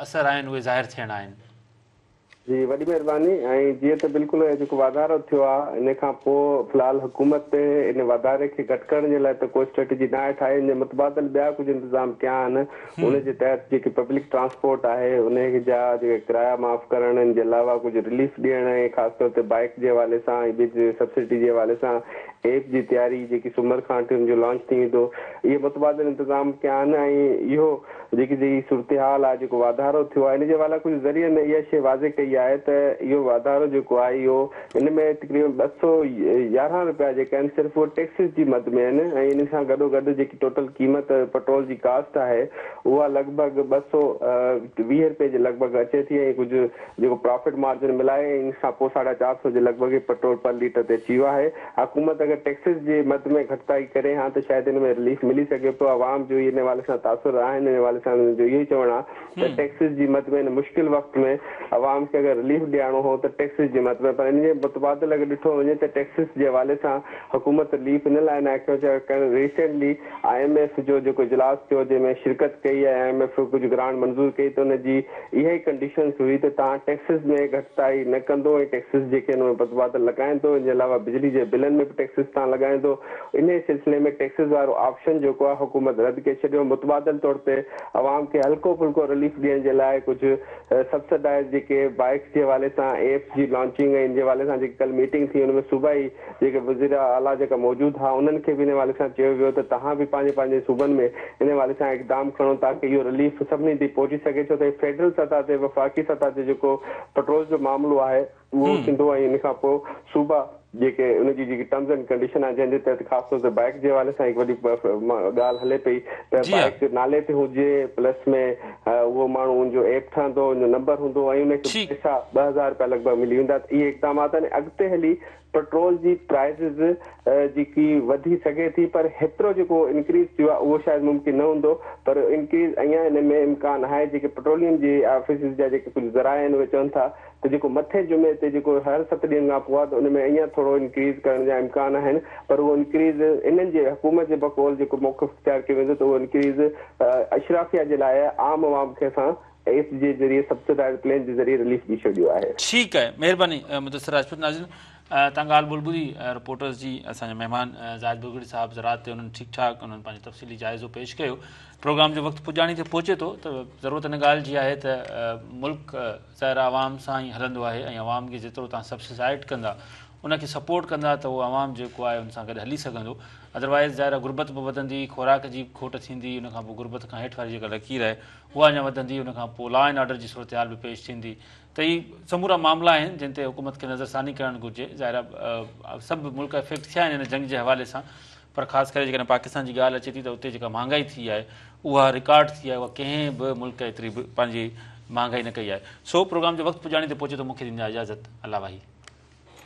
Speaker 1: اثر آهن اهي ظاهر ٿيڻا آهن.
Speaker 6: جي وڏي مهرباني ۽ جيئن ته بلڪل جيڪو واڌارو ٿيو آهي ان کان پوء في الحال حڪومت ان واڌاري کي گهٽ ڪرڻ جي لاء ته ڪو اسٽريٽجي ناهي ٺاهي ان جي متبادل ٻيا ڪجهه انتظام ڪيا آهن ان جي تحت جيڪي پبلڪ ٽرانسپورٽ آهي ان جا جيڪي ڪرايا معاف ڪرڻ ان جي علاوه ڪجهه رليف ڏيڻ ۽ خاص طور تي بائيڪ جي حوالي سان ۽ ٻي سبسڊي جي حوالي سان ايپ جي تياري جيڪي سومر کان وٺي ان جو لانچ ٿي ويندو اهي متبادل انتظام ڪيا آهن ۽ اهو جيڪي جي صورتحال آهي جيڪو واڌارو ٿيو آهي ان جي حوالي ڪجهه ذريعن اها شيء واضح ڪئي آهي ته اهو واڌارو جيڪو آهي اهو ان ۾ تقريبن 211 رپيا جيڪا آهن صرف اهي ٽيڪسز جي مد ۾ آهن ۽ ان سان گڏو گڏ جيڪي ٽوٽل قيمت پيٽرول جي ڪاسٽ آهي اها لڳ ڀڳ 220 رپئي جي لڳ ڀڳ اچي ٿي ۽ ڪجهه جيڪو پرافٽ مارجن ملائي ۽ ان کان پوء 450 جي لڳ ڀڳ هي پيٽرول پر ليٽر تي اچي ويو آهي. حڪومت اگر ٽيڪسز جي مد ۾ گهٽتائي ڪري هان ته شايد ان ۾ رليف ملي سگهي پيو. عوام جو ان حوالي سان تاثر آهن ان حوالي سان انهن جو اهو ئي چوڻ آهي ته ٽيڪسز جي مد ۾ هن مشڪل وقت ۾ عوام کي اگر رليف ڏيارڻو هو ته ٽيڪسز جي مد ۾ پر ان جي متبادل اگر ڏٺو وڃي ته ٽيڪسز جي حوالي سان حڪومت رليف ان لاء ناهي ڪيو ڇاڪاڻ ريسينٽلي I M F جو جيڪو اجلاس ٿيو جنهن ۾ شرڪت ڪئي ۽ I M F ڪجهه گرانٽ منظور ڪئي ته ان جي اها ئي ڪنڊيشنز هئي ته توهان ٽيڪسز ۾ گهٽتائي نه ڪندو ۽ ٽيڪسز جيڪي آهن اهي متبادل لڳائيندو ان جي علاوه بجلي جي بلن ۾ به ٽيڪسز توهان لڳائيندو انهي سلسلي ۾ ٽيڪسز وارو آپشن جيڪو آهي حڪومت رد ڪري ڇڏيو متبادل طور تي عوام کي هلڪو ڦلڪو رليف ڏيڻ جي لاء ڪجهه سبسڊائز جيڪي بائيڪس جي حوالي سان ايپس جي لانچنگ ۽ ان جي حوالي سان جيڪي ڪل ميٽنگ ٿي ان ۾ صوبائي جيڪي وزير اعليٰ جيڪا موجود ها انهن کي به ان حوالي سان چيو ويو ته توهان به پنهنجي پنهنجي صوبن ۾ ان حوالي سان اقدام کڻو تاڪه اهو رليف سڀني تائين پهچي سگهي ڇو ته هي فيڊرل سطح تي وفاقي سطح تي جيڪو پٽرول جو معاملو آهي اهو ٿيندو ۽ ان کان پوء صوبا. جيڪي ان جي جيڪي ٽرمز اينڊ ڪنڊيشن آهي جنهن جي تحت خاص طور تي بائيڪ جي حوالي سان هڪ وڏي ڳالهه هلي پئي ته بائيڪ نالي تي هجي پلس ۾ اهو ماڻهو ان جو ايپ ٺهندو ان جو نمبر هوندو ۽ ان کي پئسا 2000 رپيا لڳ ڀڳ ملي ويندا ته اهي اقدامات آهن اڳتي هلي پيٽرول جي پرائسز جيڪي وڌي سگهي ٿي پر هيترو جيڪو انڪريز ٿيو آهي اهو شايد ممڪن نه هوندو پر انڪريز اڃا ان ۾ امڪان آهي جيڪي پيٽروليم جي آفيسز جا جيڪي ڪجهه ذرائع آهن اهي چون ٿا ته جيڪو مٿين جمعي تي جيڪو هر ست ڏينهن کان پوء آهي ته ان ۾ اڃا ٿورو انڪريز ڪرڻ جا امڪان آهن پر اهو انڪريز انهن جي حڪومت جي بقول جيڪو موقف اختيار ڪيو ويندو ته اهو انڪريز اشرافيه جي لاء آهي عام عوام کي اسان ايس جي ذريعي سبسڊائز پلين جي ذريعي رليف ڏئي ڇڏيو آهي.
Speaker 1: ٺيڪ آهي مهرباني مدثر راجپوت ناظرين تان ڳالهه ٻولهه ٻڌي رپورٽرز جي اسان جا مهمان زاهد ڀرڳڙي صاحب زراعت تي انهن ٺيڪ ٺاڪ انهن پنهنجو تفصيلي جائزو پيش ڪيو پروگرام جو وقت پڄاڻي تي پهچي ٿو ته ضرورت ان ڳالهه جي آهي ته ملڪ ظاهر عوام سان ئي هلندو آهي ۽ عوام کي جيترو تان سبسڊائز ڪندا ان کي سپورٽ ڪندا ته اهو عوام جيڪو آهي ان سان گڏ هلي سگهندو ادروائز ظاهر غربت به وڌندي خوراڪ جي کوٽ ٿيندي ان کان پوء غربت کان هيٺ واري جيڪا لڪير آهي اها اڃا وڌندي ان کان پوء لا اينڊ آرڊر جي صورتحال به پيش ٿيندي ته هي سمورا معاملا آهن جن تي حڪومت کي نظرثاني ڪرڻ گهرجي ظاهر آهي سڀ ملڪ افيڪٽ ٿيا آهن هن جنگ جي حوالي سان پر خاص ڪري جيڪڏهن پاڪستان جي ڳالهه اچي ٿي ته اتي جيڪا مهانگائي ٿي آهي اها رڪارڊ ٿي آهي اها ڪنهن به ملڪ ايتري به پنهنجي مهانگائي نه ڪئي آهي سو پروگرام جو وقت پڄاڻي تي پهچي ٿو مون کي ڏيندا اجازت الله واهي.